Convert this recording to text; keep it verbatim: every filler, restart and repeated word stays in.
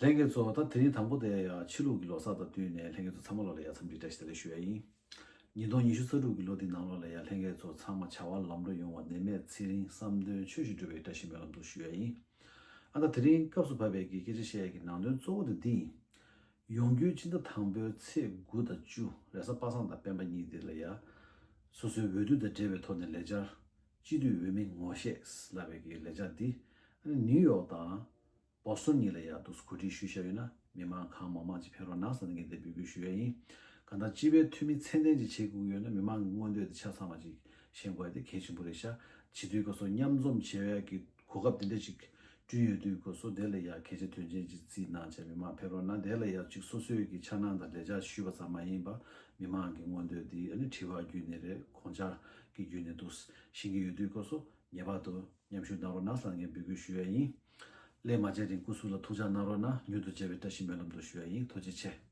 ལྷན་རྒྱས་ཚོ། ད་དེ་རིང་དང་པོ་དེ་ཡ་ཕྱི་ལུགས་ཀྱི་ལོ་གསར་དང་བསྟུན་ནས་ལྷན་རྒྱས་ཚོ་ཚང་མ་ལོ་ལ་ཡ་འཚམས་འདྲི་བཀྲ་ཤིས་བདེ་ལེགས་ཞུ་ཡ་ཡིན། ཉིས་སྟོང་ཉི་ཤུ་རྩ་དྲུག་གི་ལོ་འདི་ནང་ལོགས་ལ་ཡ་ལྷན་རྒྱས་ཚོ་ཚང་མ་བྱ་བ་ལམ་འགྲོ་ཡོང་བ། ནད་མེད་ཚེ་རིང་བསམ་དོན་ཆོས་བཞིན་འགྲུབ་པའི་བཀྲ་ཤིས་སྨོན་ལམ་དུ་ཞུ་ཡ་ཡིན། ཨ་ད་དེ་རིང་སྐབས་སུ་བབས་པའི་གི་སྐད་ཆ་བཤད་ཡ་གི་ནང་དོན་གཙོ་བོ་དེ་འདི་ཡིན། ཡོང་རྒྱུའི་སྤྱི་ཟླ་དང་པོའི་ཚེས་དགུ་དང་བཅུ་རེས་གཟའ་པ་སངས་དང་སྤེན་པ་གཉིས་དེ་ལ་ཡ། སོ་སོའི་འོས་བསྡུ་དང་འབྲེལ་བའི་ཐོག་ནས་ལས་འཆར། སྤྱི་འཐུས་འོས་མི་ངོ་ཤེས་ལབ་པའི་གི་ལས་འཆར་འདི་ཨ་ནི་ནིའུ་ཡོག་དང་། བོ་སི་ཊོན་གཉིས་ལ་ཡ་འདུག་གོ་སྒྲིག་ཞུས་བཞག་ཡོད་ན། མི་མང་གང་མང་མང་ཅིག་ཕེབས་རོགས་གནང་ཟེར་ནས་ངས་འདི་འབོད་སྐུལ་ཞུ་ཡ་ཡིན། གང་ལྟར་སྤྱི་པའི་འཐུས་མི་ཚད་ལྡན་ཅིག་བྱེད་དགོས་ཀྱི་ཡོད་ན། མི་མང་གི་མངོན་འདོད་དེ་ཆ་ཚང་བ་ཅིག་ཤེས་དགོས་ཡ་དེ་གལ་ཆེན་པོ་རེད་ཤག་བྱེད་དུས་སྐབས་སུ་མཉམ་འཛོམས་བྱེད་ཡ་གི་གོ་སྐབས་དེ་འདྲ་ཅིག་བསྐྲུན་ཡོད་དུས་སྐབས་སུ། དེ་ལ་ཡ་གལ་ཆེ་དོན་ཆེན་ཅིག་བརྩིས་གནང་བྱས་མི་མང་ཕེབས་རོགས་གནང་། དེ་ལ་ཡ་ཅིག་སོ་སོའི་གི་འཆར་སྣང་དང་ལས་འཆར་ཞུས་པ་ཙམ་མ་ཡིན་པ། མི་མང་གི་མངོན་འདོད་འདི་ཨ་ནི་དྲི་བ་བརྒྱུད་ནས་རེད། དགོངས་འཆར་གྱི་བརྒྱུད་ནས་འདུག་ཤེས་ཀྱི་ཡོད་དུས་སྐབས་སུ། ངེས་པར་དུ་མཉམ་ཞུགས་གནང་རོགས་གནང་ཟེར་ངས་འབོད་སྐུལ་ཞུ་ཡ་ཡིན། སླད་མ་བྱས་རིང་སྐུ་གཟུགས་ལ་ཐུགས་ཅག་གནང་རོགས་གནང་། མྱུར་དུ་མཇལ་བའི་བཀྲ་ཤིས་སྨོན་ལམ་དུ་ཞུ་ཡ་ཡིན། ཐུགས་རྗེ་ཆེ།